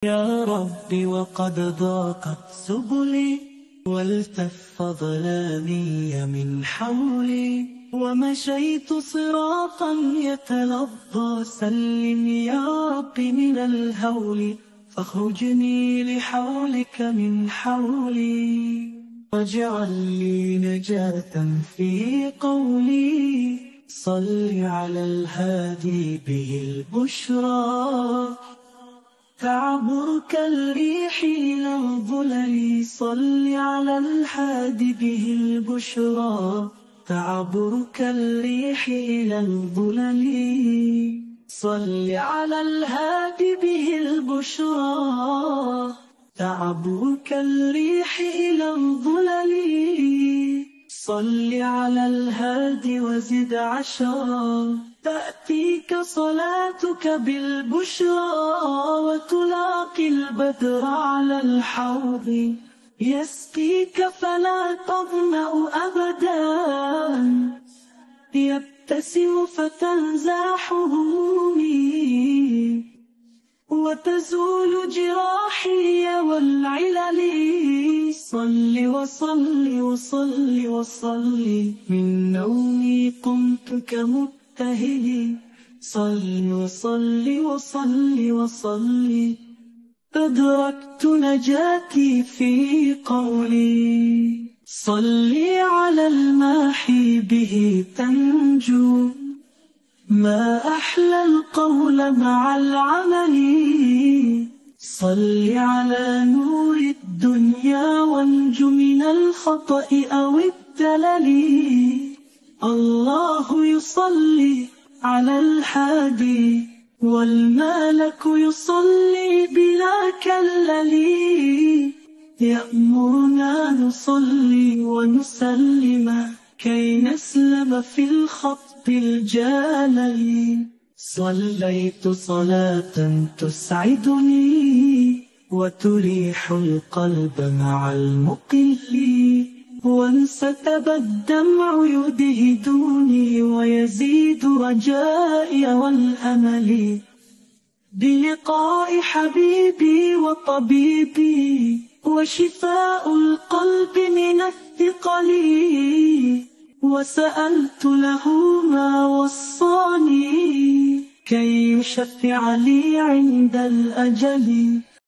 يا رب وقد ضاقت سبلي والتف ظلامي من حولي، ومشيت صراطا يتلظى، سلم يا رب من الهول، فاخرجني لحولك من حولي، واجعل لي نجاة في قولي. صل على الهادي به البشرى، تعبر كالريح إلى الظلل. صل على الهادي به البشرى، تعبر كالريح إلى الظلل. صل على الهادي به البشرى، تعبر كالريح إلى الظلل. صل على الهادي وزد عشرا، تأتيك صلاتك بالبشرى، وتلاقي البدر على الحوض، يسقيك فلا تظمأ أبدا، يبتسم فتنزاح همومي، وتزول جراحي والعلل. صل وصل وصل وصل، من نومي قمت كمبتهل. صل وصل وصل وصل، أدركت نجاتي في قولي. صلي على الماحي به تنجو، ما أحلى القول مع العمل. صل على نور الدنيا وانج من الخطأ أو الدلل. الله يصلي على الحادي، والملك يصلي بلا كلل. يأمرنا نصلي ونسلم، كي نسلم في الخط الجلل. صليت صلاة تسعدني، وتريح القلب مع المقل. وانستب الدمع يدهدني، ويزيد رجائي والأمل. بلقاء حبيبي وطبيبي، وشفاء القلب من الثقل. وسألت له ما وصاني، كي يشفع لي عند الأجل.